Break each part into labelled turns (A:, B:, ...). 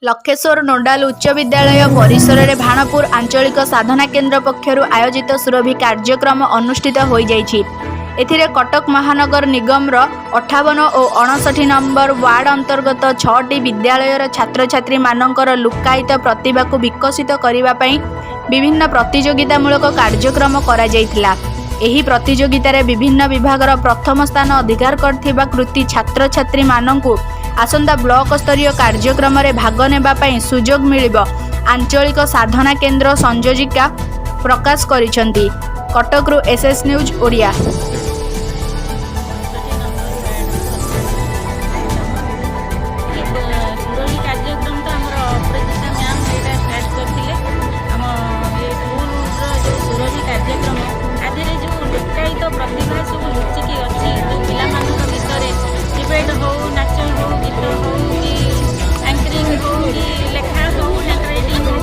A: Lakheswar nodal ଉଚ୍ଚ ବିଦ୍ୟାଳୟ ପରିସରରେ ଭାଣପୁର ଆଞ୍ଚଳିକ ସାଧନା କେନ୍ଦ୍ର ପକ୍ଷରୁ ଆୟୋଜିତ ସୁରଭି କାର୍ଯ୍ୟକ୍ରମ ଅନୁଷ୍ଠିତ ହୋଇଯାଇଛି। ଏଥିରେ କଟକ ମହାନଗର ନିଗମର 58 ଓ 59 ନମ୍ବର ୱାର୍ଡ ଅନ୍ତର୍ଗତ ଛଅଟି ବିଦ୍ୟାଳୟର ଛାତ୍ରଛାତ୍ରୀମାନଙ୍କର ଲୁକ୍କାୟିତ ପ୍ରତିଭାକୁ ବିକଶିତ କରିବା ପାଇଁ ବିଭିନ୍ନ ପ୍ରତିଯୋଗିତାମୂଳକ କାର୍ଯ୍ୟକ୍ରମ କରାଯାଇଥିଲା। ଏହି ପ୍ରତିଯୋଗିତାରେ ବିଭିନ୍ନ ବିଭାଗର ପ୍ରଥମ ସ୍ଥାନ ଅଧିକାର କରିଥିବା କୃତି ଛାତ୍ରଛାତ୍ରୀମାନଙ୍କୁ ଆସନ୍ତା ବ୍ଲକ ସ୍ତରୀୟ କାର୍ଯ୍ୟକ୍ରମରେ ଭାଗ ନେବା ପାଇଁ ସୁଯୋଗ ମିଳିବ, ଆଞ୍ଚଳିକ ସାଧନା କେନ୍ଦ୍ର ସଂଯୋଜିକା ପ୍ରକାଶ କରିଛନ୍ତି। କଟକରୁ SS news Odia.
B: 59 number ward. Surabhi କାର୍ଯ୍ୟକ୍ରମ ତ ଆମର ଅପରାଜିତା ମ୍ୟାମ୍ ଏଇଟା ଷ୍ଟାର୍ଟ କରିଥିଲେ। ଆମ ଏ ସ୍କୁଲର ଯେଉଁ ସୁରଭି କାର୍ଯ୍ୟକ୍ରମ, ଆ ଦେହରେ ଯେଉଁ ଲୁକ୍କାୟିତ ପ୍ରତିଭା ସବୁ ଲୁଚିକି ଅଛି ଯେଉଁ ପିଲାମାନଙ୍କ ଭିତରେ, ଡିବେଟ୍ ହଉ, ନାଚ ହଉ, ଗୀତ ହଉ କି ଆଙ୍କରିଂ ହଉ କି ଲେଖା ହଉ, ହ୍ୟାଣ୍ଡ ରାଇଟିଂ ହଉ,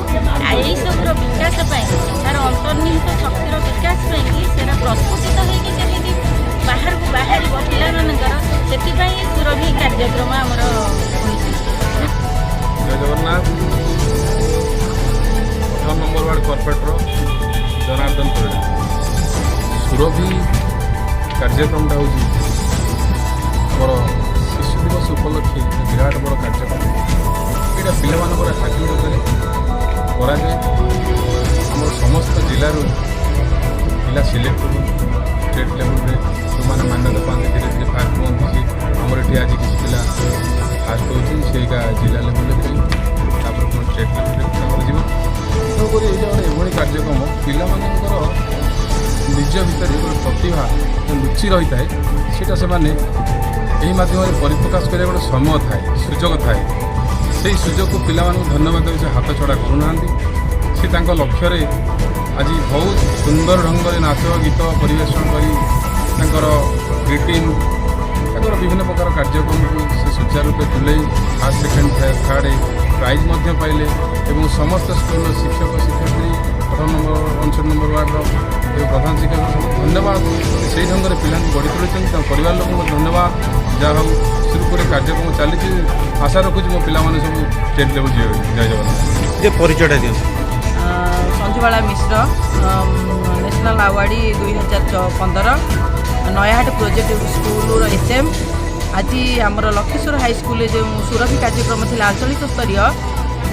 B: ଏଇସବୁର ବିକାଶ ପାଇଁ, ତାର ଅନ୍ତର୍ନିହିତ ଶକ୍ତିର ବିକାଶ ପାଇଁକି ସେଇଟା ପ୍ରସ୍ଫୁଟିତ ହେଇକି କେମିତି ବାହାରକୁ ବାହାରିବ ପିଲାମାନଙ୍କର, ସେଥିପାଇଁ ସୁରଭି କାର୍ଯ୍ୟକ୍ରମ ଆମର ହୋଇଛି।
C: Jai Jagannath. 58 number ward corporator Janardan Parida. Surabhi କାର୍ଯ୍ୟକ୍ରମଟା ହେଉଛି ଆମର ଶିଶୁ ଦିବସ ଉପଲକ୍ଷେ ଗୋଟେ ବିରାଟ ବଡ଼ କାର୍ଯ୍ୟକ୍ରମ। ଏଇଟା ପିଲାମାନଙ୍କର ଆଟିଟ୍ୟୁଡ଼ ଉପରେ କରାଯାଏ। ଆମର ସମସ୍ତ ଜିଲ୍ଲାରୁ ପିଲା ସିଲେକ୍ଟ ହୁଅନ୍ତି। ଷ୍ଟେଟ୍ ଲେଭେଲରେ ଯେଉଁମାନେ ମାନ୍ୟତା ପାଆନ୍ତି, ଧୀରେ ଧୀରେ ଫାଷ୍ଟ ହୁଅନ୍ତି। ସେ ଆମର ଏଠି ଆଜି କିଛି ପିଲା ଫାଷ୍ଟ ହେଉଛନ୍ତି, ସେଇଟା ଜିଲ୍ଲା ଲେଭେଲରେ ଖେଳିବେ, ତାପରେ ପୁଣି ଷ୍ଟେଟ୍ ଲେଭେଲରେ ତାଙ୍କର ଯିବ। ତେଣୁକରି ଏଇଟା ଗୋଟେ ଏଭଳି କାର୍ଯ୍ୟକ୍ରମ, ପିଲାମାନଙ୍କର ନିଜ ଭିତରେ ଗୋଟେ ପ୍ରତିଭା ଯେଉଁ ଲୁଚି ରହିଥାଏ, ସେଇଟା ସେମାନେ ଏହି ମାଧ୍ୟମରେ ପରିପ୍ରକାଶ କରିବା ଗୋଟେ ସମୟ ଥାଏ, ସୁଯୋଗ ଥାଏ। ସେଇ ସୁଯୋଗକୁ ପିଲାମାନଙ୍କୁ ଧନ୍ୟବାଦ ଦେଉଛି, ସେ ହାତ ଛଡ଼ା କରୁନାହାନ୍ତି। ସେ ତାଙ୍କ ଲକ୍ଷ୍ୟରେ ଆଜି ବହୁତ ସୁନ୍ଦର ଢଙ୍ଗରେ ନାଚ ଗୀତ ପରିବେଷଣ କରି, ତାଙ୍କର ଗ୍ରିଟିଂ, ତାଙ୍କର ବିଭିନ୍ନ ପ୍ରକାର କାର୍ଯ୍ୟକ୍ରମକୁ ସେ ସୁଚାରୁ ରୂପେ ତୁଲେଇ ଫାର୍ଷ୍ଟ, ସେକେଣ୍ଡ, ଥାର୍ଡ଼ ପ୍ରାଇଜ୍ ମଧ୍ୟ ପାଇଲେ। ଏବଂ ସମସ୍ତ ସ୍କୁଲର ଶିକ୍ଷକ ଶିକ୍ଷୟିତ୍ରୀ, 18 ନମ୍ବର, 59 ନମ୍ବର ୱାର୍ଡ଼ର ଏବଂ ପ୍ରଧାନ ଶିକ୍ଷକ ସମସ୍ତ ଧନ୍ୟବାଦ। ସେ ସେଇ ଢଙ୍ଗରେ ପିଲାଙ୍କୁ ଗଢ଼ି ତୋଳିଛନ୍ତି। ତାଙ୍କ ପରିବାର ଲୋକଙ୍କୁ ଧନ୍ୟବାଦ। ଯାହା ହଉ, ସୁରୁଖୁରୁରେ କାର୍ଯ୍ୟକ୍ରମ ଚାଲିଛି। ଆଶା ରଖୁଛି ମୋ ପିଲାମାନେ ସବୁ ଷ୍ଟେଟ୍ ଲେଭେଲ୍ ଯିବେ। ଜୟ ଜଗନ୍ନାଥ।
D: ଟିକେ ପରିଚୟଟା ଦିଅନ୍ତୁ।
E: ସଞ୍ଜୁବାଳା ମିଶ୍ର, ନ୍ୟାସନାଲ୍ ଆୱାର୍ଡ଼ି 2015, ନୟାହାଟ ପ୍ରୋଜେକ୍ଟ ସ୍କୁଲର ଏଚ୍ ଏମ୍। ଆଜି ଆମର ଲକ୍ଷେଶ୍ୱର ହାଇସ୍କୁଲରେ ଯେଉଁ ସୁରଭି କାର୍ଯ୍ୟକ୍ରମ ଥିଲା ଆଞ୍ଚଳିକ ସ୍ତରୀୟ,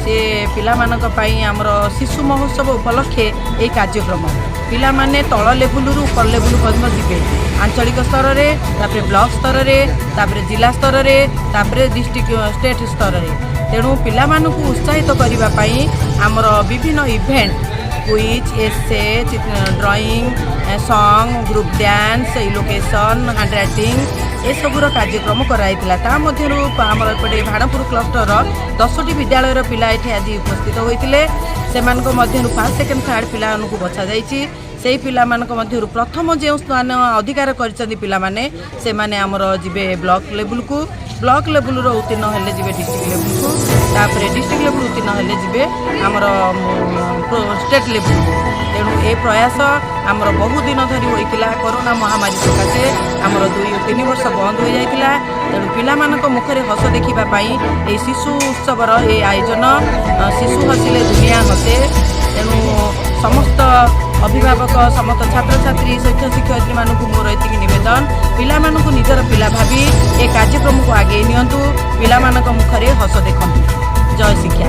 E: ସେ ପିଲାମାନଙ୍କ ପାଇଁ ଆମର ଶିଶୁ ମହୋତ୍ସବ ଉପଲକ୍ଷେ ଏହି କାର୍ଯ୍ୟକ୍ରମ। ପିଲାମାନେ ତଳ ଲେବୁଲରୁ ଉପର ଲେବୁଲ ପର୍ଯ୍ୟନ୍ତ ଯିବେ, ଆଞ୍ଚଳିକ ସ୍ତରରେ, ତାପରେ ବ୍ଲକ ସ୍ତରରେ, ତାପରେ ଜିଲ୍ଲା ସ୍ତରରେ, ତାପରେ ଡିଷ୍ଟ୍ରିକ୍ଟ, ଷ୍ଟେଟ୍ ସ୍ତରରେ। ତେଣୁ ପିଲାମାନଙ୍କୁ ଉତ୍ସାହିତ କରିବା ପାଇଁ ଆମର ବିଭିନ୍ନ event, quiz, essay, drawing, song, group dance, elocution, hand writing, ଏସବୁର କାର୍ଯ୍ୟକ୍ରମ କରାଯାଇଥିଲା। ତା ମଧ୍ୟରୁ ଆମର ଏପଟେ ଭାଣପୁର କ୍ଲଷ୍ଟରର 10ଟି ବିଦ୍ୟାଳୟର ପିଲା ଏଠି ଆଜି ଉପସ୍ଥିତ ହୋଇଥିଲେ। ସେମାନଙ୍କ ମଧ୍ୟରୁ ଫାର୍ଷ୍ଟ, ସେକେଣ୍ଡ, ଥାର୍ଡ଼ ପିଲାମାନଙ୍କୁ ବଛାଯାଇଛି। ସେଇ ପିଲାମାନଙ୍କ ମଧ୍ୟରୁ ପ୍ରଥମ ଯେଉଁ ସ୍ଥାନ ଅଧିକାର କରିଛନ୍ତି ପିଲାମାନେ, ସେମାନେ ଆମର ଯିବେ ବ୍ଲକ ଲେବୁଲକୁ। ବ୍ଲକ ଲେବୁଲର ଉତ୍ତୀର୍ଣ୍ଣ ହେଲେ ଯିବେ ଡିଷ୍ଟ୍ରିକ୍ଟ ଲେବୁଲକୁ। ତାପରେ ଡିଷ୍ଟ୍ରିକ୍ଟ ଲେବୁଲ ଉତ୍ତୀର୍ଣ୍ଣ ହେଲେ ଯିବେ ଆମର ଷ୍ଟେଟ୍ ଲେବୁଲକୁ। ତେଣୁ ଏ ପ୍ରୟାସ ଆମର ବହୁ ଦିନ ଧରି ହୋଇଥିଲା। କରୋନା ମହାମାରୀ ସକାଶେ ଆମର 2-3 ବର୍ଷ ବନ୍ଦ ହୋଇଯାଇଥିଲା। ତେଣୁ ପିଲାମାନଙ୍କ ମୁଖରେ ହସ ଦେଖିବା ପାଇଁ ଏହି ଶିଶୁ ଉତ୍ସବର ଏ ଆୟୋଜନ। ଶିଶୁ ହସିଲେ ଦୁନିଆ ହସେ। ତେଣୁ ସମସ୍ତ ଅଭିଭାବକ, ସମସ୍ତ ଛାତ୍ରଛାତ୍ରୀ, ଶିକ୍ଷକ ଶିକ୍ଷୟିତ୍ରୀମାନଙ୍କୁ ମୋର ଏତିକି ନିବେଦନ, ପିଲାମାନଙ୍କୁ ନିଜର ପିଲା ଭାବି ଏ କାର୍ଯ୍ୟକ୍ରମକୁ ଆଗେଇ ନିଅନ୍ତୁ, ପିଲାମାନଙ୍କ ମୁଖରେ ହସ ଦେଖନ୍ତୁ। ଜୟ ଶିକ୍ଷା।